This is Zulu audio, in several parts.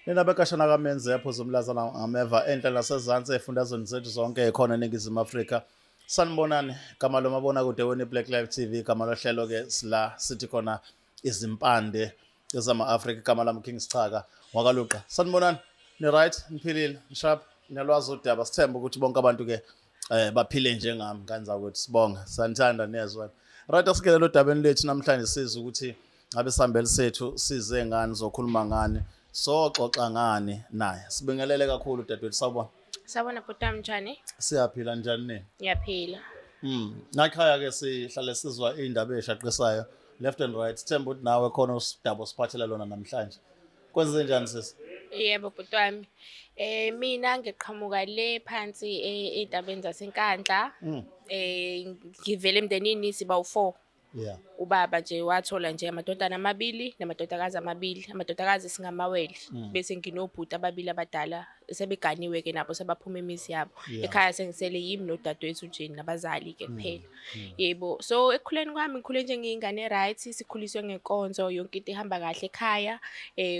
Nina bekashana kamenze yaphuza umlazana ngameva enhla nasezansi efundazweni zethu zonke khona eNingizimu Afrika. Sanibonani, gama lomabonakude weni Black Life TV, gama lohlelo ke sila sithi khona izimpande ezama-Afrika, igama lami King Sichaka wakaLuqa. Sanibonani, ni right, niphilile, nisharp, niyalwazi udaba. Sithemba ukuthi bonke abantu ke baphile njengami kanza ukuthi sibonge. Sanithanda niyezwa. Right, asikele odabeni lethu namhlanje sizwe ukuthi ngabe sihambele sethu size ngani, zokhuluma ngani, soxoxa ngani naye. Sibingelele kakhulu dadewethu, sawubona. Sawubona bhuti wami, njani? Siyaphila, njani nini? Ngiyaphila. Nakhaya ke sihlale sizwa indaba eshaqisayo left and right. Sithemba ukuthi nawe khona usidaba osiphathela lona namhlanje. Kwenze njani sisi? Yebo bhuti wami. Mina ngiqhamuka le phansi ey'ntabeni zaseNkandla. Ngivele emndenini siba u4. Ubaba nje wathola nje amadodana amabili namadodakazi amabili. Amadodakazi singamawele. Bese nginobhuti ababili abadala sebeganiwe ke nabo sebaphuma imizi yabo. Ekhaya sengisele yimi nodadewethu nje nabazali ke kuphela. Yebo. So ekukhuleni kwami ngikhule njengengane right, sikhuliswe ngenkonzo, yonke into ihamba kahle ekhaya.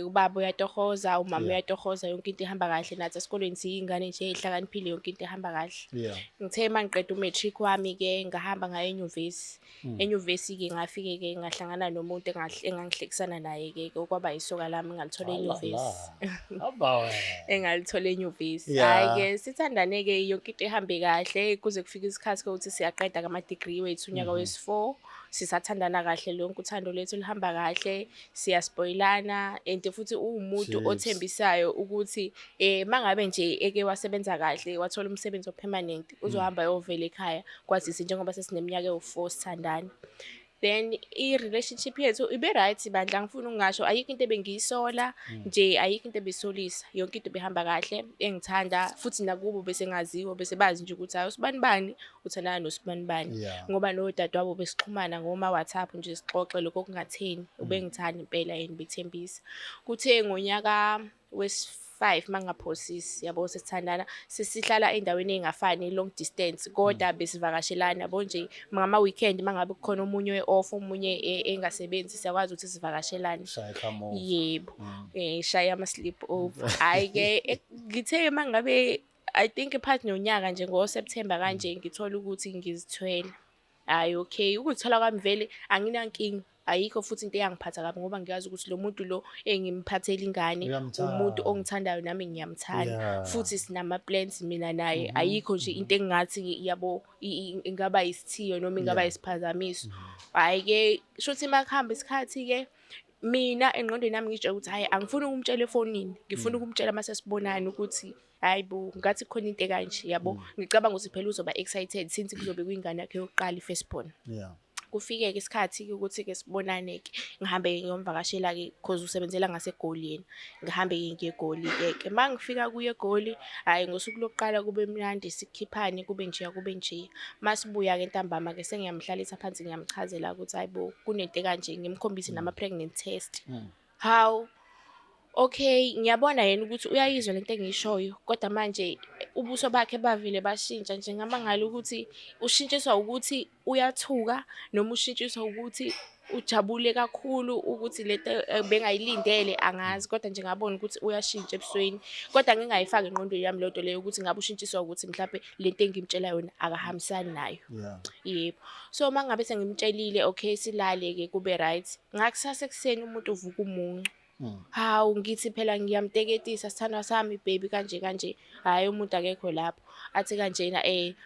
Ubaba uyatohoza, umama uyatohoza, yonke into ihamba kahle. Nathi esikolweni siyingane nje ehlakaniphile, yonke into ihamba kahle. Ngithe mangiqeda umatric wami ke ngahamba ngaya enyuvesi. Enyuvesi ke ngafike ke ngahlangana nomuntu engangihlekisana naye ke okwaba isoka lami ngalithola enyuvesi. Hamba wena. Engalithola enyuvesi. Hayi ke sithandane ke yonke into ihambe kahle kuze kufike isikhathi ukuthi siyaqeda ngama degree wethu unyaka wesi4. Sisathandana kahle, lonke uthando lethu lihamba kahle, siyaspoilana and futhi uwumuntu othembisayo ukuthi mangabe nje eke wasebenza kahle wathola umsebenzi opermanent uzohamba ayovela ekhaya kwazise njengoba sesineminyaka ewu4 sithandana. Then i-relationship yethu ibe right bandla, ngifuna ukungasho ayikho into ebengiyisola nje, ayikho into ebisolisa, yonke into ibihamba kahle, engithanda futhi nakubo bese ngaziwa, bese bazi nje ukuthi hayi usibani bani uthandana nosibani bani. Ngoba nodadewabo besixhumana ngoma WhatsApp nje sixoxe lokho okungatheni, ubengithanda impela yena bethembisa. Kuthe ngonyaka wesi-5 mangaphosisi yabo sesithandana sesihlala endaweni engafani, long distance, kodwa besivakashelana yabo nje ngama weekend mangabe kukhona omunye we-off omunye engasebenzi siyakwazi ukuthi sivakashelane. Shaya come over. Yebo. Shaya ama sleep over. Hayi ke ngithe mangabe I think phakathi nonyaka nje ngo September kanje ngithola ukuthi ngizithwele. Hayi okay, ukuzithola kwami vele anginankinga, ayikho futhi into eyangiphatha kabi ngoba ngiyazi ukuthi lo muntu lo engimphathela ingane umuntu ongithandayo nami ngiyamthanda. Futhi sinama plans mina naye, ayikho nje into engingathi yabo ingaba isithiyo noma ingaba isiphazamiso. Hayi ke shuthi makuhamba isikhathi ke mina engqondweni yami ngitshela ukuthi hayi angifuni ukumtshela efonini, ngifuna ukumtshela mase sibonana ukuthi hayi bo ngathi khona into ekanje yabo. Ngicabanga ukuthi phela uzoba excited since kuzobe kuyingane yakhe yokuqala i-first born. Kufike ke isikhathi ukuthi ke sibonane ke ngihambe ngiyomvakashela ke because usebenzela ngaseGoli yena. Ngihambe ke ngiye eGoli ke ke mangifika kuye eGoli, hayi ngosuku lokuqala kube mnandi sikhiphane kube nje kube nje. Masibuya ke ntambama ke sengiyamhlalisa phansi ngiyamchazela ukuthi hayi bo kunento kanje, ngimkhombise nama pregnant test. Hawu okay, ngiyabona yena ukuthi uyayizwa lento engiyishoyo, kodwa manje ubuso bakhe bavele bashintsha nje, ngamangala ukuthi ushintshiswa ukuthi uyathuka noma ushintshiswa ukuthi ujabule kakhulu ukuthi lento bengayilindele angazi, kodwa nje ngabona ukuthi uyashintsha ebusweni. Kodwa ngingayifaki engqondweni yami lento leyo ukuthi ngabe ushintshiswa ukuthi mhlambe lento engimtshela yona akahambisani nayo. Yebo. So mangabe sengimtshelile okay silale ke kube right. Ngakusasa ekuseni umuntu uvuka umuncu. Hawu ngithi phela ngiyamteketisa sithandwa sami baby kanje kanje. Hhayi umuntu akekho lapho. Athi kanjena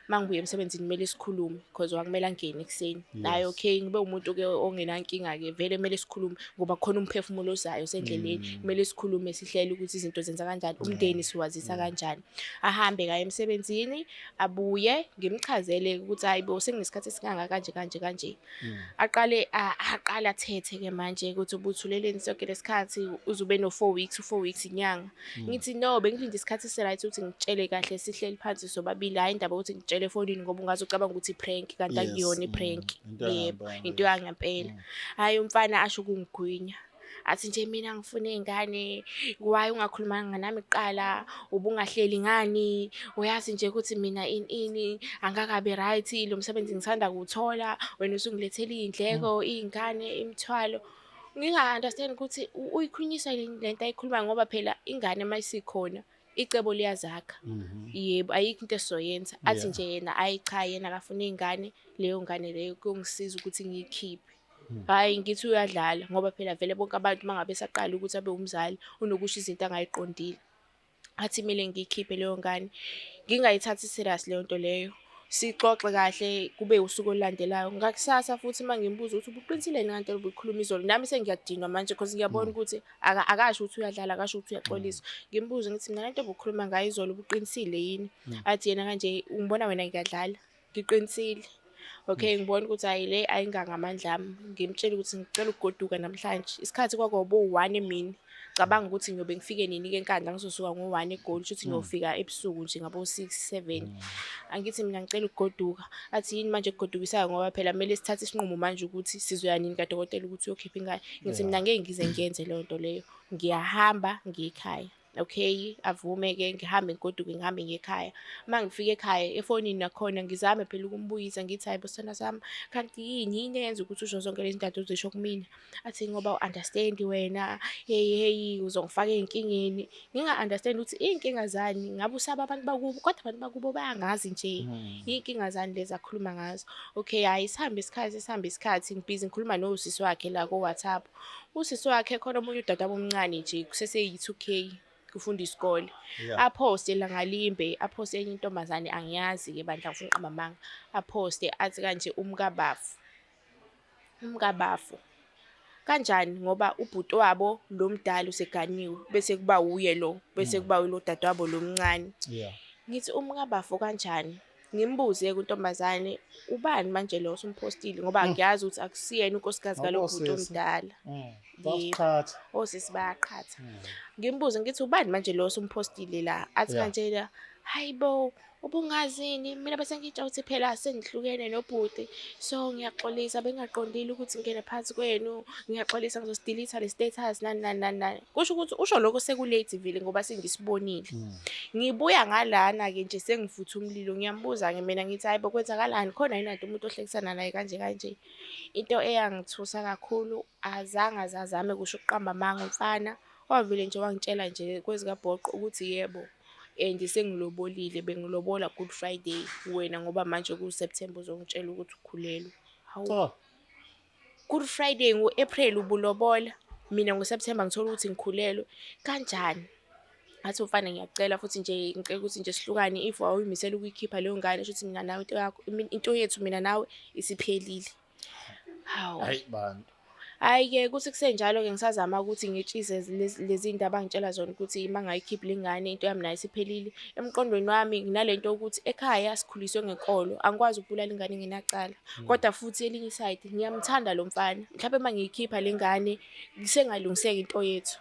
mangibuya emsebenzini kumele sikhulume because kwakumele angene ekuseni. Hhayi okay ngibe umuntu ke ongenankinga ke vele kumele sikhulume ngoba khona umphefumulo ozayo osendleleni. Kumele sikhulume sihlele ukuthi izinto zenza kanjani, umndeni siwazisa kanjani. Ahambe kaye emsebenzini abuye ngimchazele ukuthi hayi bo senginesikhathi esingaka kanje kanje kanje. Aqale aqale athethe ke manje ukuthi ubuthuleleni sonke lesikhathi uzube no 4 weeks, u4 weeks inyanga. Ngithi no bengilinde isikhathi esi right ukuthi ngitshele kahle sihleli phansi sobabili, hayi indaba ukuthi ngitshele efonini ngoba ungaze ucabanga ukuthi prank kanti akuyona iprank. Yebo, into yangempela. Hayi umfana asho ukungigwinya. Athi nje mina ngifuna iy'ngane, why ungakhulumanga nami kuqala, ubungahleli ngani, uyazi nje ukuthi mina ini ini angakabi right, lo msebenzi ngisanda kuwuthola, wena usungilethela iy'ndleko, iy'ngane, imithwalo. Nginga-understand ukuthi uyikhulunyiswa yini lento ayikhulumayo ngoba phela ingane uma isikhona icebo liyazakha. Yebo, ayikho into esizoyenza. Athi nje yena ayi cha, yena akafuni ingane, leyo ngane leyo kuyongisiza ukuthi ngiyikhiphe. Hhayi, ngithi uyadlala ngoba phela vele bonke abantu uma ngabe esaqala ukuthi abe umzali unokusho izinto angayiqondile. Athi kumele ngiyikhiphe leyo ngane. Ngingayithathi serious leyo nto leyo. Sixoxe kahle kube usuku olulandelayo. Ngakusasa futhi uma ngimbuza ukuthi ubuqinisile yini ngale nto obuyikhuluma izolo, nami sengiyadinwa manje because ngiyabona ukuthi akasho ukuthi uyadlala, akasho ukuthi uyaxolisa. Ngimbuze ngithi mina lento obukhuluma ngayo izolo ubuqinisile yini? Athi yena kanje ungibona wena ngiyadlala, ngiqinisile. Okay, ngibona ukuthi hhayi le ayingangamandla ami. Ngimtshele ukuthi ngicela ukugoduka namhlanje. Isikhathi kwakubo 1 emini. Cabanga ukuthi ngiyobe ngifike nini-ke eNkandla, ngizosuka ngo-1 eGoli, kusho ukuthi ngiyofika ebusuku nje ngabo 6, 7. Angithi mina ngicela ukugoduka. Athi yini manje ekugodukisayo ngoba phela kumele sithathe isinqumo manje ukuthi sizoya nini kadokotela ukuthi uyokhipha ingane. Ngithi mina ngeke ngize ngiyenze leyo nto leyo. Ngiyahamba ngiye ekhaya. Okay, avume-ke ngihambe ngigoduke ngihambe ngiye ekhaya. Uma ngifika ekhaya efonini nakhona ngizame phela ukumbuyisa ngithi hayi bo sithandwa sami, kanti yini yini eyenza ukuthi usho zonke lezi zinto uzisho kumina? Athi ngoba u-understand wena, hey hey uzongifaka ey'nkingeni. Nginga-understand ukuthi iy'nkinga zani, ngabe usaba abantu bakubo, kodwa abantu bakubo bayangazi nje. Iy'nkinga zani lezi akhuluma ngazo. Okay, hhayi sihambe isikhathi, sihambe isikhathi ngibhizi ngikhuluma nosisi wakhe la ko-WhatsApp. Usisi wakhe khona omunye udadewabo omncane nje kuseseyi-two K. Kufunda isikole. Aphoste langalimbe, aphoste enye intombazane angiyazi-ke bandla ngifuna ukuqamba amanga. Aphoste athi kanje umkabafu. Umkabafu. Kanjani ngoba ubhuti wabo lo mdala useganiwe bese kuba uye lo, bese kuba lo dadewabo lo mncane. Ngithi umkabafu kanjani? Ngimbuze kuntombazane ubani manje lo osumphostile ngoba ngiyazi ukuthi akusiyena unkosikazi kalo bhuti omdala. Bayaqhatha. Osisi bayaqhatha. Ngimbuze ngithi ubani manje lo osumphostile la? Athi kanje la, hayibo ubungazini mina bese ngitsha ukuthi phela sengihlukene nobhuti, so ngiyaxolisa bengaqondile ukuthi ngene phansi kwenu, ngiyaxolisa ngizosidilitha le status nani nani nani nani. Kusho ukuthi usho lokho sekulate vele ngoba sengisibonile. Ngibuya ngalana-ke nje sengivutha umlilo, ngiyambuza-ke mina ngithi hayi bo kwenzakalani, khona yini kanti umuntu ohlekisana naye kanje kanje. Into eyangithusa kakhulu azange azazame kusho ukuqamba amanga umfana, wavele nje wangitshela nje kwezikabhoqo ukuthi yebo and sengilobolile, bengilobola Good Friday wena ngoba manje ku-September uzongitshela ukuthi ukhulelwe. Hawu. Good Friday ngo-April ubulobola, mina ngo-September ngithola ukuthi ngikhulelwe. Kanjani? Ngathi umfana ngiyacela futhi nje ngicela ukuthi nje sihlukane if awuyimisela ukuyikhipha leyo ngane shuthi mina nawe into yakho into yethu mina nawe isiphelile. Hawu. Hayi bantu. Hhayi-ke kuthi kusenjalo-ke ngisazama ukuthi ngitshise lezi ndaba angitshela zona ukuthi uma ngayikhiphi le ngane into yami nayo isiphelile. Emqondweni wami nginale nto yokuthi ekhaya sikhuliswe ngenkolo, angikwazi ukubulala ingane engenacala. Kodwa futhi elinye isayidi ngiyamthanda lo mfana, mhlampe uma ngiyikhipha le ngane kusengalungiseka into yethu.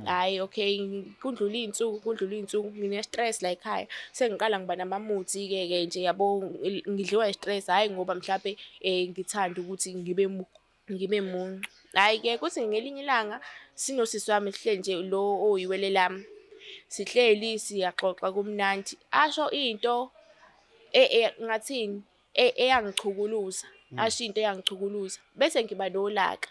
Hhayi okay, kundlula iy'nsuku, kundlula iy'nsuku ngine-stress la ekhaya. Sengiqala ngiba namamuthi-ke ke nje yabo, ngidliwa i-stress hhayi ngoba mhlampe ngithanda ukuthi ngibe ngibe muncu. Hhayi-ke kuthi ngelinye ilanga sinosisi wami sihleli nje lo oyiwele lami. Sihleli siyaxoxa kumnandi, asho into ngathini eyangichukuluza, asho into eyangichukuluza bese ngiba nolaka.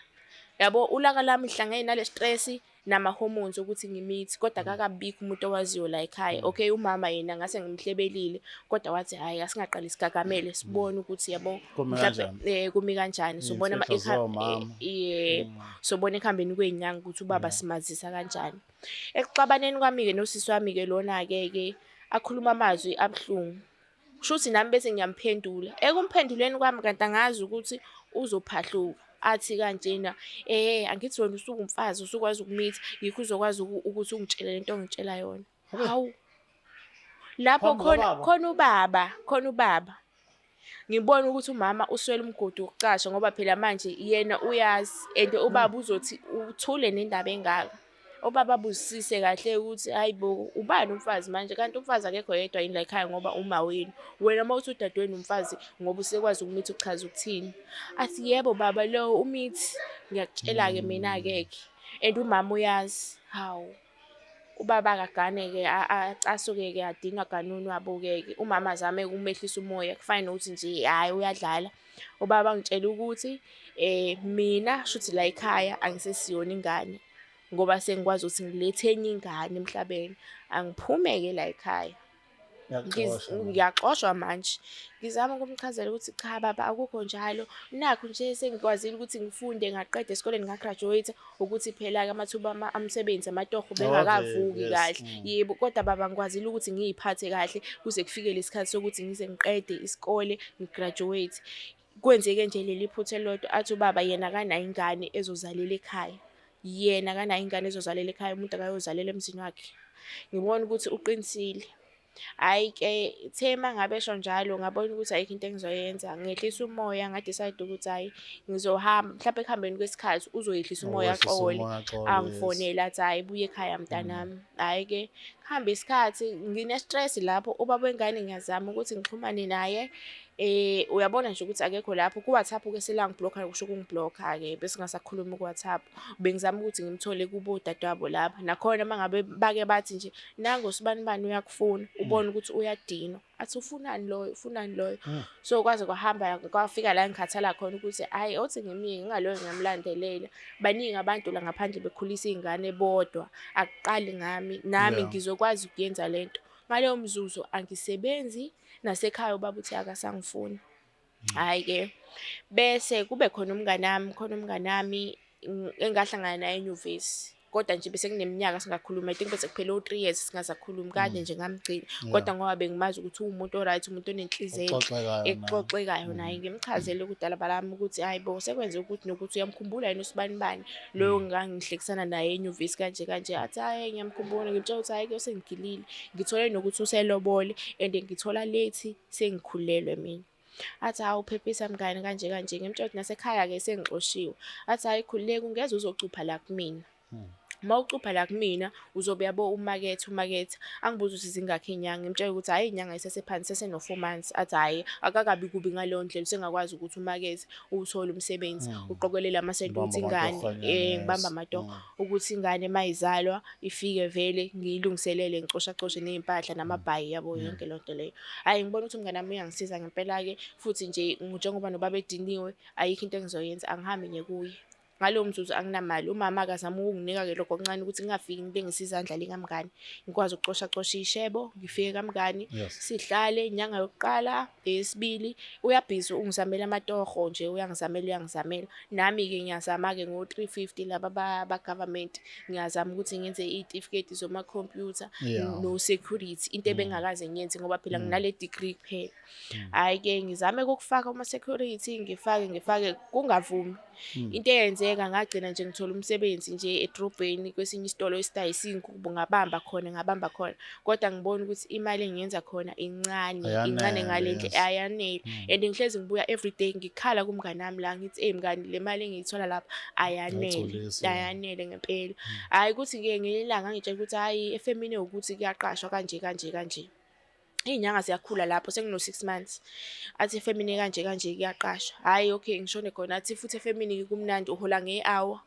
Yabo ulaka lami lihlangene nale stress nama-hormones okuthi ngimithi, kodwa akakabikho umuntu owaziyo la ekhaya. Okay, umama yena ngase ngimhlebelile, kodwa wathi hhayi asingaqali sigagamele sibone ukuthi yabo Kumi mhlampe kanjani? Kumi kanjani. Sobona Iy'mfihlo zomama. Sobona ekuhambeni kwey'nyanga ukuthi ubaba simazisa kanjani. Ekuxabaneni kwami-ke nosisi wami-ke lona-ke ke akhuluma amazwi abuhlungu. Kusho ukuthi nami bese ngiyamphendula. Ekumphenduleni kwami kanti angazi ukuthi uzophahluka. Athi kanjena, angithi wena usuwumfazi usukwazi ukumitha, yikho uzokwazi ukuthi ungitshele lento ongitshela yona. Hawu. Lapho Phambi kwababa? khona ubaba, khona ubaba. Ngibona ukuthi umama uswele umgodi wokucasha ngoba phela manje yena uyazi and ubaba uzothi uthule nendaba engaka. Ubaba abuzisise kahle ukuthi hayi bo ubani umfazi manje, kanti umfazi akekho yedwa yini la ekhaya ngoba uma wenu. Wena uma uthi udadewenu umfazi ngoba usekwazi ukumitha uchaza ukuthini. Athi yebo baba lo umithi, ngiyakutshela-ke mina akekho. And umama uyazi. Hawu. Ubaba akagane-ke acasuke-ke adinwe aganwe unwabu-ke. Umama azame ukumehlisa umoya, kufane nokuthi nje hhayi uyadlala. Ubaba angitshele ukuthi mina shuthi la ekhaya angisesiyona ingane, ngoba sengikwazi ukuthi ngilethe enye ingane emhlabeni. Angiphume-ke la ekhaya. Ngiyaxoshwa manje. Ngizama ukumchazela ukuthi cha baba akukho njalo, nakhu nje sengikwazile ukuthi ngifunde ngaqeda esikoleni nga-graduate, ukuthi phela-ke amathuba amsebenzi amatoho bengakavuki kahle. Yebo, kodwa baba ngikwazile ukuthi ngiy'phathe kahle kuze kufike lesikhathi sokuthi ngize ngiqede isikole ngi-graduate. Kwenzeke nje leli phutha elilodwa, athi ubaba yena akanayo ingane ezozalela ekhaya. Yena akanayo ingane ezozalela ekhaya, umuntu akayozalela emzini wakhe. Ngibona ukuthi uqinisile. Hhayi-ke, the uma ngabe esho njalo ngabona ukuthi ayikho into engizoyenza, ngehlisa umoya nga-decide ukuthi hhayi ngizohamba, mhlampe ekuhambeni kwesikhathi uzoyehlisa umoya axole, angifonele athi hhayi buya ekhaya mntanami. Hhayi-ke, kuhambe isikhathi ngine-stress lapho, ubaba wengane ngiyazama ukuthi ngixhumane naye, uyabona nje ukuthi akekho lapho. Ku-WhatsApp-ke selangi-block-a kusho ukungi-block-a-ke bese singasakhulumi ku-WhatsApp. Bengizama ukuthi ngimthole kubo odadewabo laba, nakhona uma ngabe bake bathi nje nangu usibanibani uyakufuna, ubone ukuthi uyadinwa, athi ufunani loyo, ufunani loyo. So kwaze kwahamba kwafika la engikhathala khona ukuthi hhayi othi ngimyeke ngingaloyo ngiyamlandelela. Baningi abantu la ngaphandle bekhulisa iy'ngane bodwa, akuqali ngami, nami ngizokwazi ukuyenza lento. Ngaleyo mzuzu angisebenzi, nasekhaya ubaba uthi akasangifuni. Hhayi-ke, bese kube khona umnganami, khona umnganami engahlangana naye enyuvesi. Kodwa nje bese kuneminyaka singakhulumi, I think bese kuphele o-3 years singasakhulumi, kade nje ngamgcina. Kodwa ngoba bengimazi ukuthi uwumuntu o-right, umuntu onenhliziyo enhle, exoxekayo naye, ngimchazele kudala balami ukuthi hhayi bo sekwenze ukuthi nokuthi uyamkhumbula yini usibanibani loyo ngangihlekisana naye enyuvesi kanje kanje. Athi hhayi ngiyamkhumbula, ngimtshela ukuthi hhayi-ke usengigilile. Ngithole nokuthi uselobole and ngithola late sengikhulelwe mina. Athi hawu phephisa mngani kanje kanje, ngimtshela ukuthi nasekhaya-ke sengixoshiwe. Athi hhayi khululeka ungeze uzocupha la kumina. Uma ucupha la kumina uzobe uyabo umaketha umaketha, angibuze ukuthi zingakhi iy'nyanga, ngimtshele ukuthi hhayi iy'nyanga zisesephansi seseno-4 months. Athi hhayi akakabi kubi ngaleyo ndlela, usengakwazi ukuthi umakethe uwuthole umsebenzi, uqokelele amasenti ukuthi ingane, ngibambe amatoho, ukuthi ingane uma izalwa ifike vele ngiyilungiselele ngicoshacoshe ney'mpahla namabhayi yabo yonke leyo nto leyo. Hhayi ngibona ukuthi umngani wami uyangisiza ngempela-ke, futhi nje njengoba nobaba ediniwe ayikho into engizoyenza, angihambe ngiye kuye. Ngalowo mzuzu anginamali, umama akazama ukunginika-ke lokho okuncane ukuthi ngingafiki ngilengise izandla le kamngani, ngikwazi ukucoshacosha iy'shebo, ngifike kamngani, sihlale inyanga yokuqala, eyesibili, uyabhizi ungizamela amatoho nje, uyangizamela uyangizamela. Nami-ke ngiyazama-ke ngo-350 laba ba-government, ngiyazama ukuthi ngenze iy'tifiketi zomakhompyutha no-security, into ebengingakaze ngiyenze ngoba phela nginale degree kuphela. Hhayi-ke ngizame ukufaka ama-security, ngifake ngifake kungavumi. Into eyenzeka ngagcina nje ngithola umsebenzi nje edrobheni kwesinye isitolo esidayisa iy'ngubo, ngabamba khona ngabamba khona. Kodwa ngibona ukuthi imali engiyenza khona incane, incane ngale ndlela, ayanele. And ngihlezi ngibuya everyday ngikhala kumngani wami la ngithi, eyi mngani le mali engiyithola lapha ayanele, ayanele ngempela. Hhayi kuthi-ke ngelinye ilanga ngangitshela ukuthi hhayi efemini ewukuthi kuyaqashwa kanje kanje kanje. Iy'nyanga ziyakhula lapho sengino-6 months. Athi efemini kanje kanje kuyaqashwa. Hhayi okay ngishone khona, athi futhi efemini kumnandi uhola nge-hour.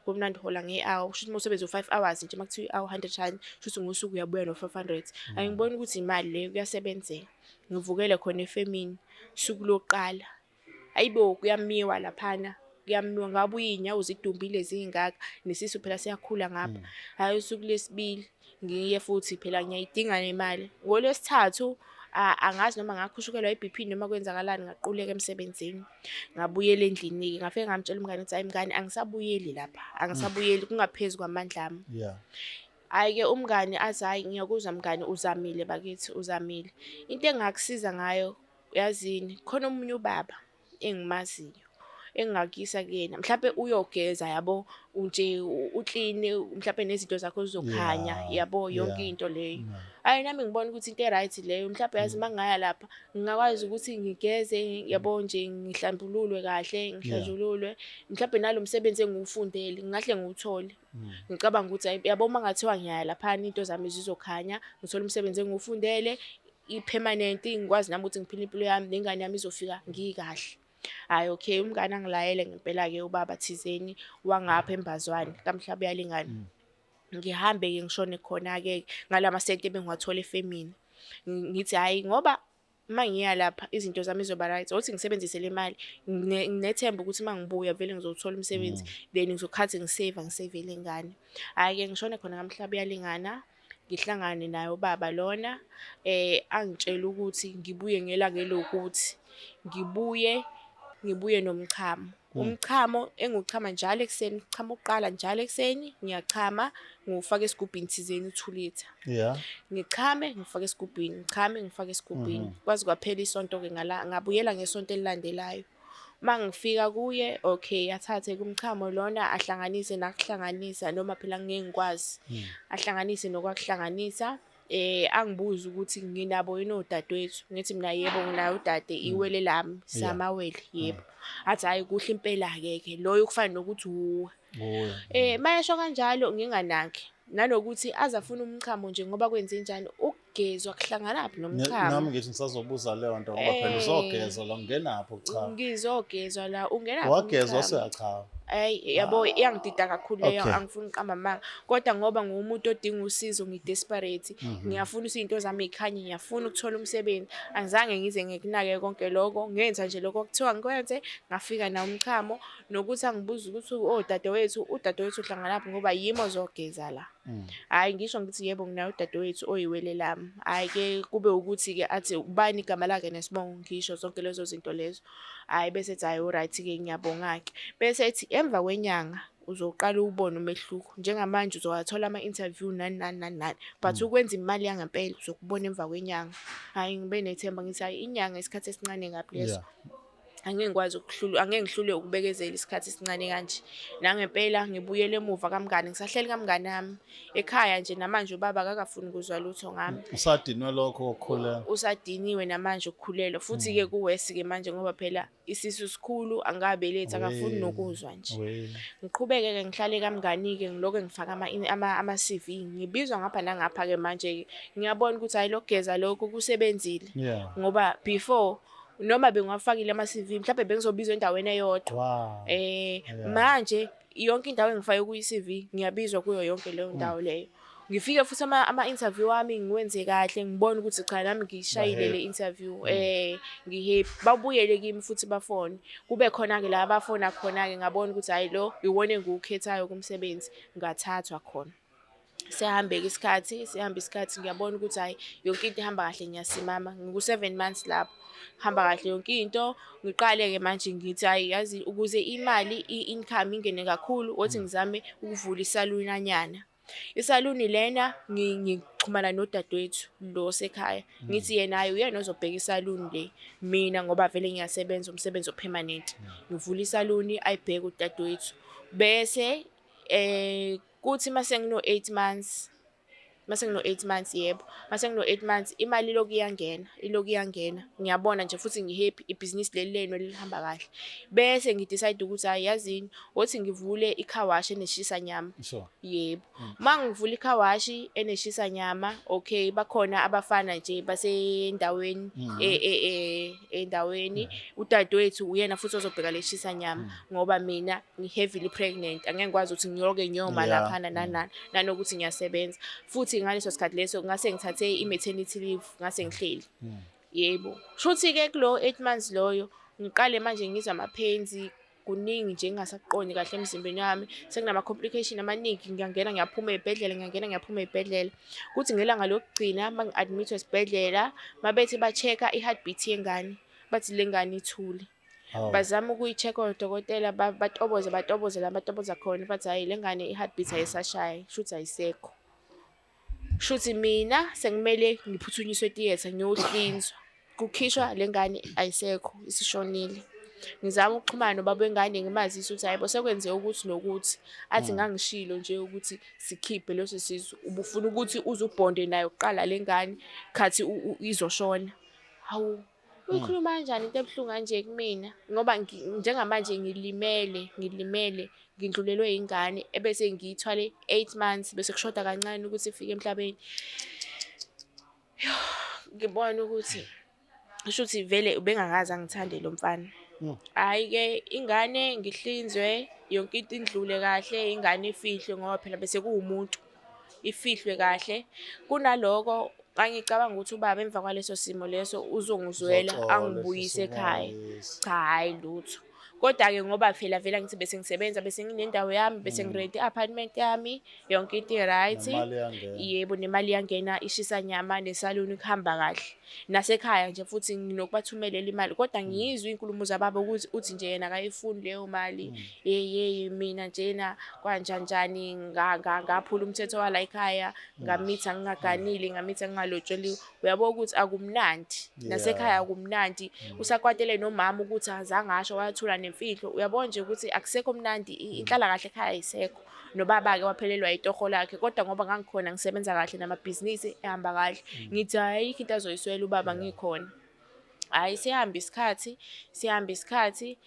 Kumnandi uhola nge-hour, kusho ukuthi uma usebenza u-5 hours nje uma kuthiwa i-hour 100 rand, kusho ukuthi ngosuku uyabuya no-500. Hhayi ngibona ukuthi imali leyo kuyasebenzeka. Ngivukele khona efemini, usuku lokuqala. Hhayi bo kuyamiwa laphana, kuyamiwa ngabuya iy'nyawo zidumbile zingaka, nesisu phela siyakhula ngapha. Hhayi usuku lwesibili ngiye futhi phela ngiyayidinga nemali. Ngolwesithathu angazi noma ngakhushukelwa i-BP noma kwenzakalani, ngaquleka emsebenzini. Ngabuyela endlini-ke, ngafike ngamtshela umngani ukuthi hhayi mngani angisabuyeli lapha, angisabuyeli kungaphezu kwamandla ami. Hhayi-ke umngani athi hhayi ngiyakuzwa mngani uzamile bakithi uzamile. Into engingakusiza ngayo yazini, khona omunye ubaba engimaziyo engingakuyisa kuyena, mhlampe uyogeza yabo nje ukline mhlampe nezinto zakho zizokhanya yabo yonke into leyo. Hhayi nami ngibona ukuthi into e-right leyo, mhlampe yazi uma ngingaya lapha ngingakwazi ukuthi ngigeze yabo nje ngihlambululwe kahle, ngihlanjululwe, mhlampe nalo msebenzi engiwufundele ngingahle ngiwuthole. Ngicabanga ukuthi hhayi yabo uma kungathiwa ngiyaya laphana iy'nto zami zizokhanya, ngithole umsebenzi engiwufundele, i-permanent, ngikwazi nami ukuthi ngiphile impilo yami nengane yami izofika ngikahle. Hhayi okay, umngani angilayele ngempela-ke ubaba thizeni wangapha eMbazwane, kaMhlabuyalingana. Ngihambe-ke ngishone khona-ke ngalamasenti ebengiwathola efemini. Ngithi hhayi ngoba uma ngiya lapha izinto zami zizoba right, othi ngisebenzise le mali nginethemba ukuthi uma ngibuya vele ngizowuthola umsebenzi, then ngizokhathi ngiseva ngisevele ingane. Hhayi-ke ngishone khona kaMhlabuyalingana, ngihlangane naye ubaba lona, angitshele ukuthi ngibuye ngelanga eliwukuthi, ngibuye nomchamo. Umchamo engiwuchama njalo ekuseni, uchama ukuqala njalo ekuseni, ngiyachama, ngiwufaka esigubhini thizeni u-2 litre. Ngichame, ngifake esigubhini, ngichame, ngifake esigubhini. Kwaze kwaphela isonto-ke ngabuyela ngesonto elilandelayo. Uma ngifika kuye, okay, athathe kumchamo lona ahlanganise nakuhlanganisa, noma phela ngeke ngikwazi. Ahlanganise nokwakuhlanganisa. Angibuze ukuthi nginabo yini odadewethu. Ngithi mina yebo nginaye udade, iwele lami, samawele, yebo. Athi hhayi kuhle impela-ke ke, loyo kufana nokuthi wuwe. Mayesho kanjalo nginganaki. Nanokuthi aze afune umchamo nje ngoba kwenzenjani, ukugezwa kuhlanganaphi nomchamo. Nami ngithi ngisazobuza leyo nto ngoba phela uzogezwa la, ungenaphi ukuchama? Ngizogezwa la, ungenaphi Wagezwa usuyachama. Ayi yabo, iyangidida kakhulu leyo, angifuni ukuqamba amanga. Kodwa ngoba nguwumuntu odinga usizo, ngi-desperate, ngiyafuna ukuthi iy'nto zami y'khanye, ngiyafuna ukuthola umsebenzi. Angizange ngize ngikunake konke lokho, ngenza nje lokho okuthiwa ngikwenze, ngafika nawo umchamo, nokuthi angibuze ukuthi odadewethu, udadewethu uhlanganaphi ngoba yimi ozogeza la. Hhayi ngisho ngithi yebo nginaye udadewethu oyiwele lami. Hhayi-ke kube ukuthi-ke athi ubani igama lakhe nesibongo, ngisho zonke lezo zinto lezo. Hhayi bese ethi hhayi u-right-ke ngiyabonga-ke. Bese ethi emva kwenyanga uzoqala uwubone umehluko. Njengamanje uzowathola ama-interview nani nani nani nani. But ukwenza imali yangempela uzokubona emva kwenyanga. Hhayi ngibe nethemba ngithi hhayi inyanga isikhathi esincane kabi leso. Angeke ngikwazi ukuhlula, angeke ngihlule ukubekezela isikhathi esincane kanje. Nangempela ngibuyele emuva kamngani, ngisahleli kamngani wami ekhaya nje namanje ubaba akakafuni ukuzwa lutho ngami. Usadinwe lokho ukukhulelwa? Usadiniwe namanje ukukhulelwa, futhi-ke kuwesi-ke manje ngoba phela isisu sikhulu, angikabelethi, akafuni nokuzwa nje. Ngiqhubeke-ke ngihlale kamngani-ke, ngilokhu ngifaka ama-C_V, ngibizwa ngapha nangapha-ke manje-ke. Ngiyabona ukuthi hhayi lokugeza lokhu kusebenzile. Ngoba before noma bengiwafakile ama-C_V, mhlawumbe bengizobizwa endaweni eyodwa. Manje yonke indawo engifake kuyi-C_V ngiyabizwa kuyo yonke leyo ndawo leyo. Ngifike futhi ama-interview wami ngiwenze kahle, ngibone ukuthi cha nami ngiyishayile le interview, ngi-happy. Babuyele kimi futhi bafone. Kube khona-ke la abafona khona-ke, ngabona ukuthi hhayi lo iwona engiwukhethayo kumsebenzi, ngathathwa khona. Sehambeke isikhathi, sihamba isikhathi, ngiyabona ukuthi hhayi yonke into ihamba kahle, ngiyasimama. Ngiku-7 months lapho, hamba kahle yonke into. Ngiqale-ke manje ngithi hhayi yazi ukuze imali i-income ingene kakhulu, othi ngizame ukuvula isalunanyana. Isaluni lena ngixhumana nodadewethu lo osekhaya. Ngithi yena hhayi uyena ozobheka isaluni le, mina ngoba vele ngiyasebenza umsebenzi o-permanent. Ngivula isaluni ayibheke udadewethu. Bese kuthi mase ngino-8 months, mase ngino-8 months yebo, mase ngino-8 months imali ilokhu iyangena, ilokhu iyangena. Ngiyabona nje futhi ngi-happy, ibhizinisi leli lenu lihamba kahle. Bese ngi-decide ukuthi hhayi yazini, othi ngivule i-car wash eneshisa nyama. Yebo. Uma ngivula i-car wash eneshisa nyama, okay, bakhona abafana nje basendaweni, endaweni. Udadewethu uyena futhi ozobheka le shisa nyama ngoba mina ngi-heavily pregnant, angeke ngikwazi ukuthi ngiyoke ngiyoma laphana nani nani, nanokuthi ngiyasebenza. Futhi ngaleso sikhathi leso ngase ngithathe i-maternity leave, ngase ngihleli. Yebo. Shuthi-ke kulo 8 months loyo, ngiqale manje ngizwa ama-pains, kuningi nje engingasakuqondi kahle emzimbeni wami. Sekunama-complication amaningi, ngiyangena ngiyaphuma ey'bhedlela, ngiyangena ngiyaphuma ey'bhedlela. Kuthi ngelanga lokugcina uma ngi-admit-wa esibhedlela, mabethi ba-check-a i-heartbeat yengane, bathi le ngane ithule. Bazama ukuyi-check-a odokotela, batoboze, batoboze la batoboza khona, bathi hhayi le ngane i-heartbeat ayisashayi, shuthi ayisekho. Shuthi mina sekumele ngiphuthunyiswe e-theatre ngiyohlinzwa. Kukhishwa le ngane ayisekho, isishonile. Ngizama ukuxhumana nobaba wengane ngimazise ukuthi hhayi bo sekwenzeke ukuthi nokuthi. Athi ngangishilo nje ukuthi sikhiphe leso sisu, ubufuna ukuthi uze ubhonde nayo kuqala le ngane khathi izoshona. Hawu, uyikhuluma kanjani into ebuhlungu kanje kumina? Ngoba njengamanje ngilimele, ngilimele, ngindlulelwe ingane ebese ngiyithwale 8 months bese kushoda kancane ukuthi ifike emhlabeni. Ngibona ukuthi shuthi vele ubengakaze angithande lo mfana. Hhayi-ke ingane ngihlinzwe yonke into indlule kahle, ingane ifihlwe ngoba phela bese kuwumuntu. Ifihlwe kahle. Kunaloko ngangicabanga ukuthi ubaba emva kwaleso simo leso uzongizwela Uzoxola, angibuyise ehlise ekhaya. umoya, yes. Cha, hhayi lutho. Kodwa-ke ngoba phela vele angithi bese ngisebenza, bese nginendawo yami, bese ngirente i-apartment yami, yonke into i-right. Nemali iyangena. Yebo, nemali iyangena, ishisa nyama, nesaluni kuhamba kahle. Nasekhaya nje futhi nginokubathumelela imali, kodwa ngiyizwe iy'nkulumo zababa ukuthi uthi nje yena akayifuni leyo mali. Yeyi yeyi mina njena kwanjanjani ngaphula umthetho wala ekhaya, ngamitha ngingaganile, ngamitha ngingalotsholiwe. Uyabo ukuthi akumnandi, nasekhaya akumnandi. Usakwatele nomama ukuthi azange asho, wathula nemfihlo. Uyabo nje ukuthi akusekho mnandi, inhlalakahle ekhaya ayisekho. Nobaba-ke waphelelwa itoho lakhe, kodwa ngoba ngangikhona ngisebenza kahle namabhizinisi ehamba kahle, ngithi ayikho into azoyiswela ubaba ngikhona. Hhayi, sihamba isikhathi, sihamba isikhathi,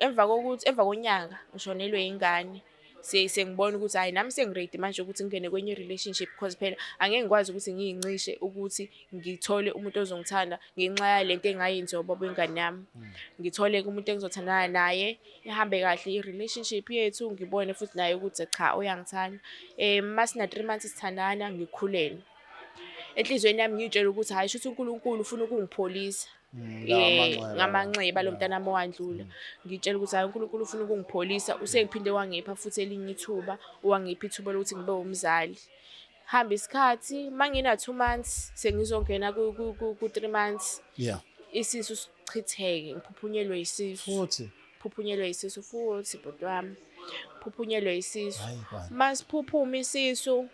emva kokuthi, emva konyaka ngishonelwe ingane. Sengibona ukuthi hhayi nami sengi-ready manje ukuthi ngingene kwenye i-relationship, because phela angeke ngikwazi ukuthi ngiy'ncishe ukuthi ngithole umuntu ozongithanda ngenxa yalento engayenziwa ubaba wengane yami. Ngithole-ke umuntu engizothandana naye, ihambe kahle i-relationship yethu, ngibone futhi naye ukuthi cha uyangithanda. Masina 3 months sithandana, ngikhulelwe. Enhliziyweni yami ngiy'tshela ukuthi hhayi shuthi uNkulunkulu ufuna ukungipholisa. Ngamanxeba lo mntana wami owandlula. Ngitshela ukuthi hhayi uNkulunkulu ufuna ukungipholisa, usengiphinde wangipha futhi elinye ithuba, wangipha ithuba lokuthi ngibe umzali. Hamba isikhathi, mangina 2 months, sengizongena ku 3 months. Isisu sichitheke, ngiphuphunyelwe isisu. Futhi? Phuphunyelwe isisu futhi bhuti wami. Phuphunyelwe isisu. Hayi bandla. Masiphuphuma isisu,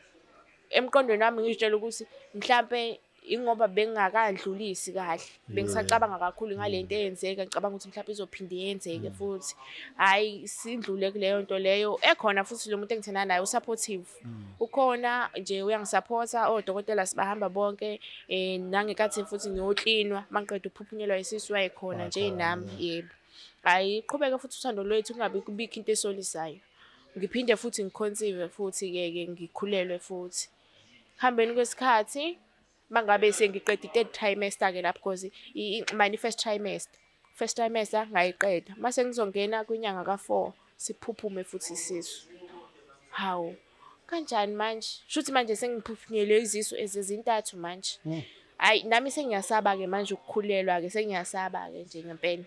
emqondweni wami ngizitshela ukuthi mhlampe ingoba bengingakadlulisi kahle, bengisacabanga kakhulu ngalento eyenzeka, ngicabanga ukuthi mhlampe izophinde yenzeke futhi. Hhayi, sindlule kuleyo nto leyo. Ekhona futhi lo muntu engithandana naye u-supportive. Ukhona nje uyangisaphotha, odokotela sibahamba bonke, nangenkathi futhi ngiyoklinwa, mangiqeda ukuphuphunyelwa isisu wayekhona nje Wakhona, nami, yebo. Hhayi, iqhubeke futhi uthando lwethu kungabi kubikho into esolisayo. Ngiphinde futhi ngikhonsive futhi-ke ke ngikhulelwe futhi. Kuhambeni kwesikhathi, mangabe sengiqeda i-third trimester-ke lapho, because mine i-first trimester. First trimester ngayiqeda. Mase ngizongena kwinyanga ka-4, siphuphume futhi isisu. Hawu, kanjani manje? Shuthi manje sengiphuphunyelwe izisu ezintathu manje. Hhayi, nami sengiyasaba-ke manje ukukhulelwa-ke, sengiyasaba-ke nje ngempela.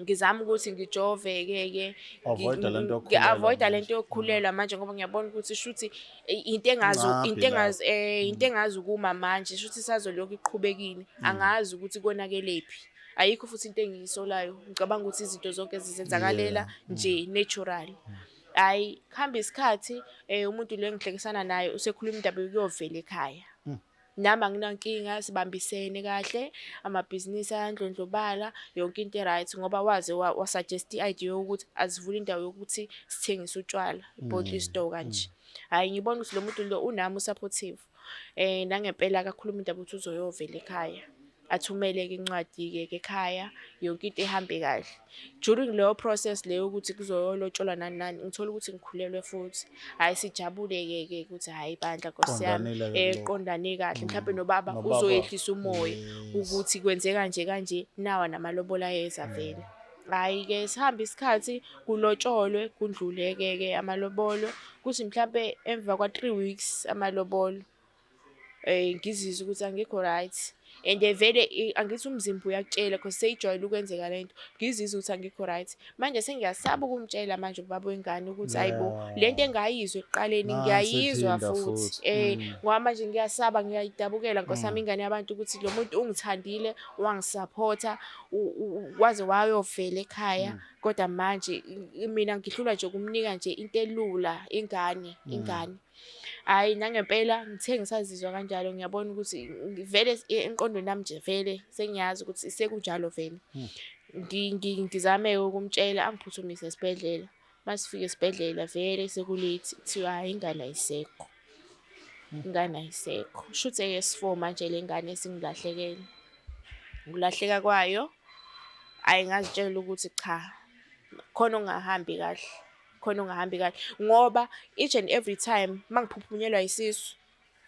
Ngizama ukuthi ngijove-ke ke, Avoid-a lento yokukhulelwa ngi-avoid-a manje. lento yokukhulelwa manje, ngoba ngiyabona ukuthi shuthi into engazi, Ncaphi into lapho. engazi, into engazi ukuma manje, shuthi isazolokhu iqhubekile. Angazi ukuthi konakelephi. Ayikho futhi into engiyisolayo. Ngicabanga ukuthi izinto zonke zizenzakalela nje natural. Hhayi, kuhamba isikhathi, umuntu lo engihlekisana naye usekhuluma indaba yokuyovela ekhaya. Nami anginankinga, sibambisene kahle, amabhizinisi ayandlondlobala, yonke into e-right, ngoba waze wa-suggest i-idea yokuthi asivule indawo yokuthi sithengise utshwala, i-bottle store kanje. Hhayi, ngibona ukuthi lo muntu lo unami u-supportive. Nangempela akakhuluma indaba ukuthi uzoyovela ekhaya. Athumele-ke incwadi-ke ekhaya, yonke into ihambe kahle. During leyo process leyo ukuthi kuzoyolotsholwa nani nani, ngithola ukuthi ngikhulelwe futhi. Hhayi, sijabule-ke ke ukuthi hhayi bandla Nkosi yami, Qondanile-ke kulokho. qondane kahle. Mhlampe nobaba Nobaba, uzoyehlisa umoya ukuthi kwenzeka nje kanje, nawa namalobolo ayeza vele. Hhayi-ke sihambe isikhathi kulotsholwe, kundlule-ke ke amalobolo, kuthi mhlampe emva kwa-3 weeks amalobolo, ngizizwe ukuthi angikho right. And vele angithi umzimba uyakutshela because seyijwayele ukwenzeka lento. Ngizizwe ukuthi angikho right. Manje sengiyasaba ukumtshela manje ubaba wengane ukuthi hayibo, lento engayizwa ekuqaleni Nansi ngiyayizwa iphinda futhi. futhi. Ngoba manje ngiyasaba, ngiyayidabukela Nkosi yami ingane yabantu ukuthi lo muntu ungithandile, wangisaphotha, waze wayovela ekhaya. Kodwa manje mina ngihlulwa nje ukumnika nje into elula, ingane, ingane. Hhayi, nangempela ngithe ngisazizwa kanjalo, ngiyabona ukuthi vele emqondweni wami nje vele sengiyazi ukuthi sekunjalo vele. Ngizame ukumtshela angiphuthumise esibhedlela. Masifika esibhedlela vele seku-late, kuthiwa hhayi ingane ayisekho. Ingane ayisekho. Shuthi eyesi-four manje le ngane esingilahlekele. Ukulahleka kwayo, hhayi ngazitshela ukuthi cha, khona okungahambi kahle. Khona okungahambi kahle ngoba each and every time mangiphuphunyelwa isisu,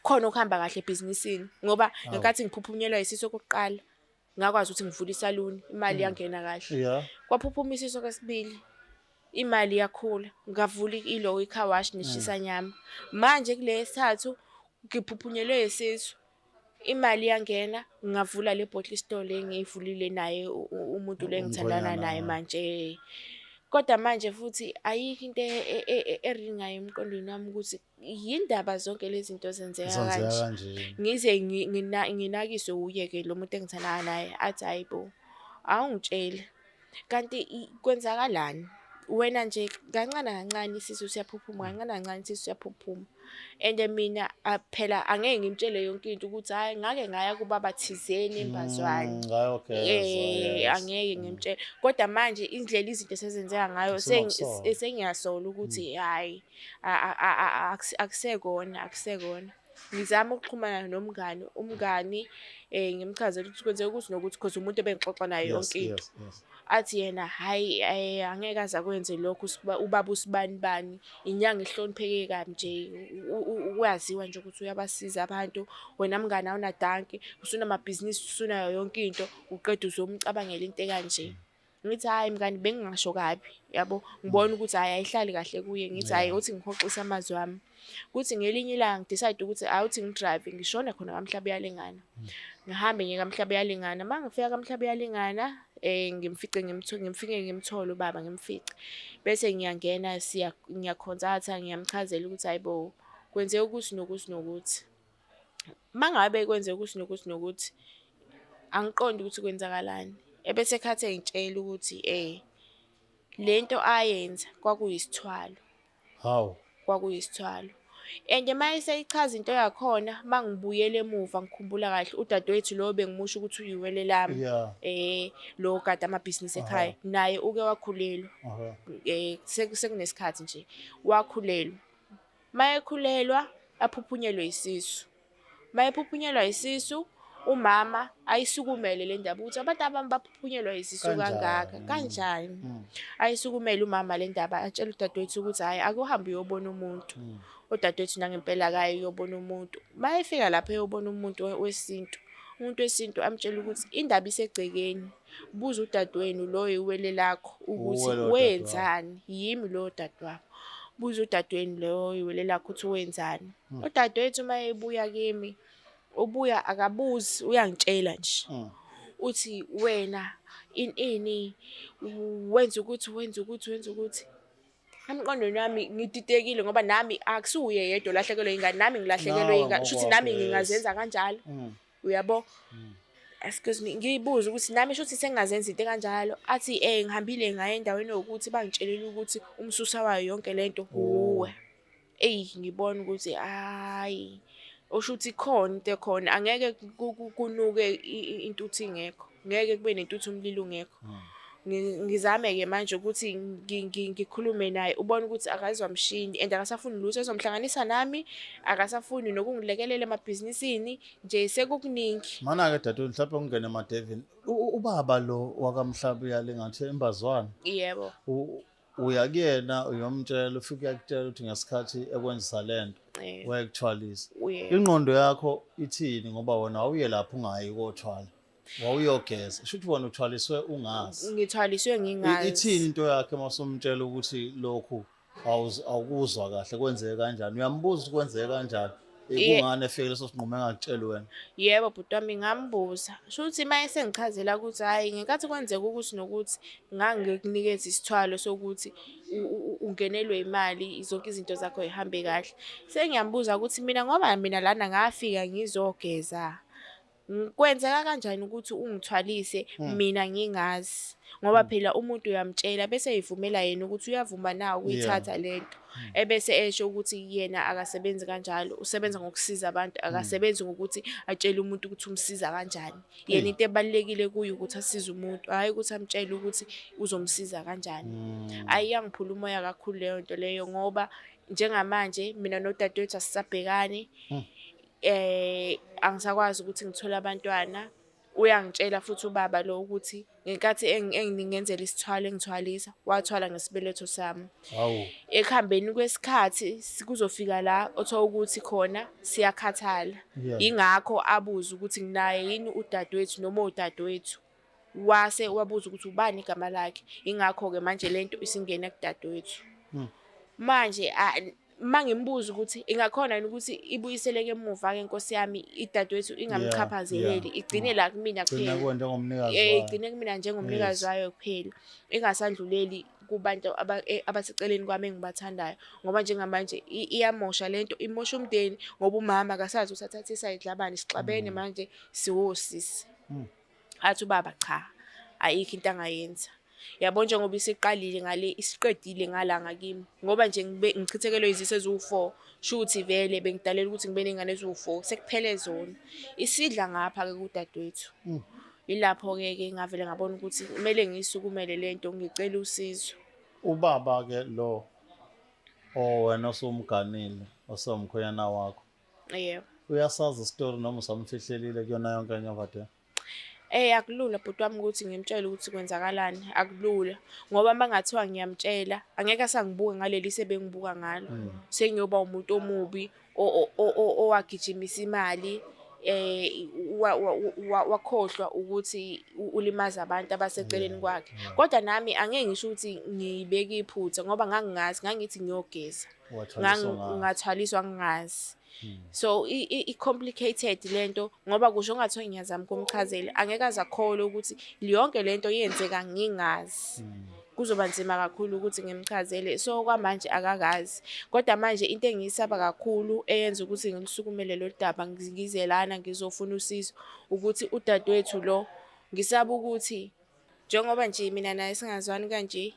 khona okuhamba kahle ebhizinisini. Ngoba ngenkathi ngiphuphunyelwa isisu okokuqala, ngakwazi ukuthi ngivule isaluni, imali yangena kahle. Kwaphuphuma isisu okwesibili, Imali iyakhula, ngavula ilo i-car wash neshisanyama. Manje kule yesithathu ngiphuphunyelwe isisu, imali iyangena, ngavula le bottle store le engiyivulile naye umuntu lo engithandana Umkhwenyana. Naye manje. Kodwa manje futhi ayikho into eringayo emqondweni wami ukuthi yindaba zonke lezi zinto zenzeka Zenzeka kanje. kanje. Ngize nginakiswe wuye-ke lo muntu engithandana naye, athi hhayi bo, awungitsheli kanti kwenzakalani? Wena nje kancane kancane isisu siyaphuphuma, kancane kancane isisu siyaphuphuma. And mina phela angeke ngimtshele yonke into ukuthi hhayi ngake ngaya kubaba thizeni eMbazwane. Ngayogeza, yes. Angeke ngimtshele. Kodwa manje indlela izinto esezenzeka ngayo Usunokusola. sengiyasola ukuthi hhayi akusekona, akusekona. Ngizama ukuxhumana nomngani, umngani ngimchazele ukuthi kwenzeka ukuthi nokuthi cause umuntu ebengixoxa naye yonke into. Athi yena hhayi angeke aze akwenze lokho ubaba usibanibani, inyanga ehlonipheke kabi nje, uyaziwa nje ukuthi uyabasiza abantu. Wena mngani awunadanki, usunamabhizinisi, usunayo yonke into, uqeda uzomcabangela into ekanje. Ngithi hhayi mngani bengingasho kabi, yabo, ngibona ukuthi hhayi ayihlali kahle kuye, ngithi hhayi uthi ngihoxise amazwi ami. Kuthi ngelinye ilanga ngi-decide ukuthi awuthi ngi-drive ngishone khona kaMhlabuyalingana. Ngihambe ngiye kaMhlabuyalingana, uma ngifika kaMhlabuyalingana ngimfice ngimfike ngimthole ubaba ngimfice. Bese ngiyangena ngiya-consult-a ngiyamchazela ukuthi hhayi bo, kwenzeka ukuthi nokuthi nokuthi. Uma ngabe kwenzeka ukuthi nokuthi nokuthi, angiqondi ukuthi kwenzakalani. Ebese ekhathi engitshela ukuthi lento ayenza kwakuyisithwalo. Hawu. Kwakuyisithwalo. And uma eseyichaza into yakhona, uma ngibuyela emuva ngikhumbula kahle udadewethu lo bengimusho ukuthi uyiwele lami. Lo ogada amabhizinisi ekhaya, naye uke wakhulelwa. Sekunesikhathi nje wakhulelwa. Uma ekhulelwa aphuphunyelwe isisu. Uma ephuphunyelwa isisu, umama ayisukumele le ndaba ukuthi abantu abami baphuphunyelwa isisu kangaka, kanjani? Ayisukumele umama le ndaba, atshele udadewethu ukuthi hhayi akuhambe uyobona umuntu. Udadewethu nangempela akaye uyobona umuntu. Uma efika lapho eyobona umuntu wesintu, umuntu wesintu amtshele ukuthi indaba isegcekeni, buza udadewenu lo iwele lakho ukuthi wenzani, yimi lo dadewabo. Buza udadewenu lo iwele lakho ukuthi wenzani. Udadewethu uma ebuya kimi, ubuya akabuzi, uyangitshela nje. Uthi wena ini wenza ukuthi wenza ukuthi wenza ukuthi. Emqondweni wami ngididekile ngoba nami akusuye yedwa olahlekelwe ingane, nami ngilahlekelwe ingane. Shuthi nami ngingazenza kanjalo. Uyabo? Excuse me, ngiyibuze ukuthi nami shuthi sengingazenza into ekanjalo. Athi ngihambile ngaya endaweni ewukuthi bangitshelile ukuthi umsusa wayo yonke lento wuwe. Eyi ngibona ukuthi hhayi, osho ukuthi khona into ekhona, angeke kunuke intuthu ingekho, ngeke kube nentuthu umlilo ungekho. Ngizame-ke manje ukuthi ngikhulume naye, ubone ukuthi akazwa mshini and akasafuni lutho ezomhlanganisa nami, akasafuni nokungilekelela emabhizinisini nje sekukuningi. Mana-ke dadewethu mhlawumbe ungene emadevini, ubaba lo wakaMhlabuyalingana eMbazwane. Yebo. Uya kuyena uyomtshela, ufike uyakutshela ukuthi ngesikhathi ekwenzisa lento wayekuthwalisa. Ingqondo yakho ithini ngoba wena wawuye lapho ungayi kothwala? Wawuyogeza. Shuthi wena uthwaliswe ungazi. Ngithwaliswe ngingazi. Ithini into yakhe masumtshela ukuthi lokhu awukuzwa kahle kwenzeke kanjani? Uyambuza ukuthi kwenzeke kanjani? Kungani efike leso sinqumo engakutsheli wena? Yebo bhuti wami ngambuza. Shuthi uma esengichazela ukuthi hhayi ngenkathi kwenzeka ukuthi nokuthi ngangikunikeza isithwalo sokuthi ungenelwe imali zonke izinto zakho zihambe kahle. Sengiyambuza ukuthi mina ngoba mina lana ngafika ngizogeza. Kwenzeka kanjani ukuthi ungithwalise mina ngingazi? Ngoba phela umuntu uyamtshela bese eyivumela yena ukuthi uyavuma na ukuyithatha lento. Ebese esho ukuthi yena akasebenzi kanjalo, usebenza ngokusiza abantu, akasebenzi ngokuthi atshele umuntu ukuthi umsiza kanjani. Yena into ebalulekile kuye ukuthi asize umuntu, hhayi ukuthi amtshele ukuthi uzomsiza kanjani. Hhayi iyangiphula umoya kakhulu leyo nto leyo ngoba njengamanje mina nodadewethu asisabhekani. Angisakwazi ukuthi ngithole abantwana. Uyangitshela futhi ubaba lo ukuthi ngenkathi engingenzela isithwalo engithwalisa, wathwala ngesibeletho sami. Hawu. Ekuhambeni kwesikhathi kuzofika la othola ukuthi khona siyakhathala. Yingakho abuza ukuthi nginaye yini udadewethu noma odadewethu. Wase wabuza ukuthi ubani igama lakhe. Ingakho-ke manje lento isingena kudadewethu. Manje uma ngimbuza ukuthi ingakhona yini ukuthi ibuyiseleke emuva-ke nkosi yami idadewethu ingamchaphazeleli igcine la kumina Gcina kuphela. kuwe njengomnikazi Eh, wayo. igcine kumina njengomnikazi wayo kuphela. Ingasandluleli kubantu abaseceleni kwami engibathandayo. Ngoba njengamanje iyamosha lento, imosha umndeni ngoba umama akasazi ukuthi athathe isayidi labani, sixabene manje siwosisi. Athi ubaba cha, ayikho into angayenza. Yabo njengoba isiqalile ngale, isiqedile ngala ngakimi. Ngoba nje ngichithekelwe izisu eziwu-4, shuthi vele bengidalela ukuthi ngibe ney'ngane eziwu-4, sekuphele zona. Isidla ngapha-ke kudadewethu. Ilapho-ke ke ngavele ngabona ukuthi kumele ngiyisukumele lento, ngicele usizo. Ubaba-ke lo owena osumganile, osewumkhwenyana wakho. Yebo. Uyasazi isitori noma usamfihlelile kuyona yonke lenyovade? Akulula bhuti wami ukuthi ngimtshele ukuthi kwenzakalani, akulula. Ngoba uma kungathiwa ngiyamtshela, angeke asangibuke ngaleli sebengibuka ngalo. Sengiyoba umuntu omubi owagijimisa imali, wakhohlwa ukuthi ulimaza abantu abaseceleni kwakhe. Kodwa nami angeke ngisho ukuthi ngibeke iphutha ngoba ngangingazi, ngangithi ngiyogeza. Wathwaliswa ngazi. Ngathwaliswa ngingazi. So i-complicated lento ngoba kusho kungathiwa ngiyazama ukumchazela, angeke aze akholwe ukuthi yonke lento yenzeka ngingazi. Kuzoba nzima kakhulu ukuthi ngimchazele. So kwamanje akakazi. Kodwa manje into engiyisaba kakhulu eyenza ukuthi ngisukumele lolu daba ngize lana ngizofuna usizo ukuthi udadewethu lo ngisaba ukuthi njengoba nje mina naye singazwani kanje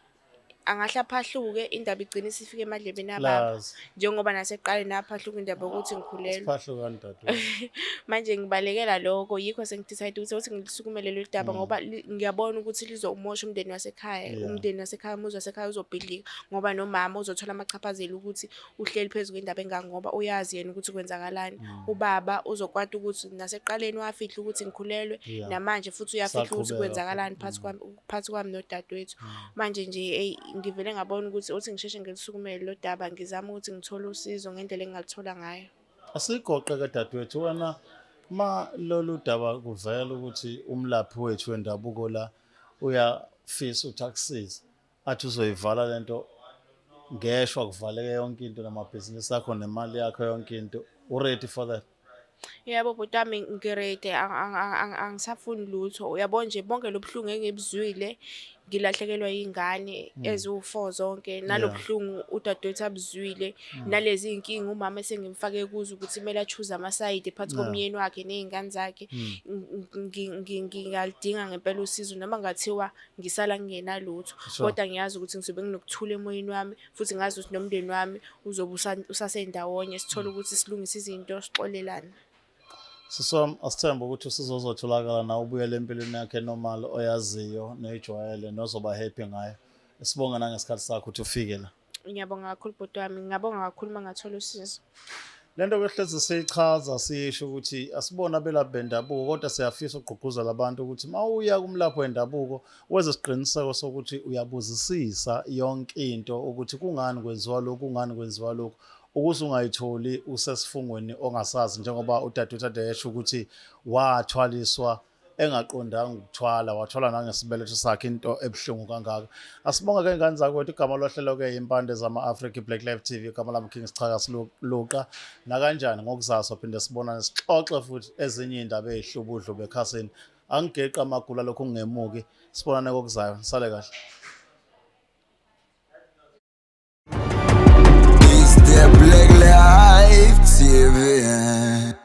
angahle aphahluke indaba igcine isifika emadlebeni ababa. Lazi. Njengoba nasekuqaleni naphahluka indaba yokuthi ngikhulelwe. Siphahlukani dadewethu. Manje ngibalekela lokho, yikho sengidecide ukuthi ngisukumele lolu daba ngoba ngiyabona ukuthi lizowumosha umndeni wasekhaya. Umndeni wasekhaya, umuzi wasekhaya uzobhidlika ngoba nomama uzothola amachaphazelo ukuthi uhleli phezu kwendaba engaka ngoba uyazi yena ukuthi kwenzakalani. Ubaba uzokwata ukuthi nasekuqaleni wafihla ukuthi ngikhulelwe, namanje futhi uyafihla ukuthi Saqhubeka kwenzakalani futhi. phakathi kwami nodadewethu. Manje nje eyi ngivele ngabona ukuthi uthi ngisheshe ngisukumele lo daba, ngizame ukuthi ngithole usizo ngendlela engingalithola ngayo. Asigoqe ke dadewethu, wena ma lolu daba kuvela ukuthi umlaphi wethu wendabuko la uyafisa ukuthi akusize, athi uzoyivala lento ngeshwa kuvaleke yonke into namabhizinisi akho nemali yakho yonke into, u ready for that? Yebo bhuti wami, ngi-ready, angisafuni lutho. Uyabo nje bonke lobuhlungu engibuzwile, ngilahlekelwa iy'ngane eziwu-4 zonke, nalobuhlungu udadewethu abuzwile, nalezi iy'nkinga umama esengimfake kuzo ukuthi kumele a-choose amasayidi phakathi komyeni wakhe ney'ngane zakhe. Ngingalidinga ngempela usizo noma kungathiwa ngisala ngingenalutho. Kodwa ngiyazi ukuthi ngizobe nginokuthula emoyeni wami, futhi ngazi ukuthi nomndeni wami uzobe usasendawonye, sithole ukuthi silungise izinto, sixolelane. Sisi wami, asithembe ukuthi usizo uzotholakala nawe ubuyele empilweni yakhe normal oyaziyo noyijwayele nozoba happy ngayo. Sibonga nangesikhathi sakho ukuthi ufike la. Ngiyabonga kakhulu bhuti wami, ngingabonga kakhulu uma ngathola usizo. Lento ke hlezi siyichaza sisho ukuthi asibona abelaphi bendabuko, kodwa siyafisa ukugqugquzela abantu ukuthi uma uya kumlaphi wendabuko wenze isiqiniseko sokuthi uyabuzisisa yonke into ukuthi kungani kwenziwa lokhu, kungani kwenziwa lokhu, ukuze ungayitholi usesifungweni ongasazi, njengoba udadewethu ade esho ukuthi wathwaliswa engaqondanga ukuthwala, wathwala nangesibeletho sakhe, into ebuhlungu kangaka. Asibonge ke ngane zakwethu, igama lohlelo ke Impande zama-Afrika, Black Life TV, igama lami King Sichaka Siluqa. Nakanjani ngokuzaso phinde sibonane sixoxe futhi ezinye iy'ndaba ey'hlubudlu ekhasini. Angigeqi amagula lokhu kungemuki, sibonane kokuzayo, nisale kahle. It's the Black Life TV.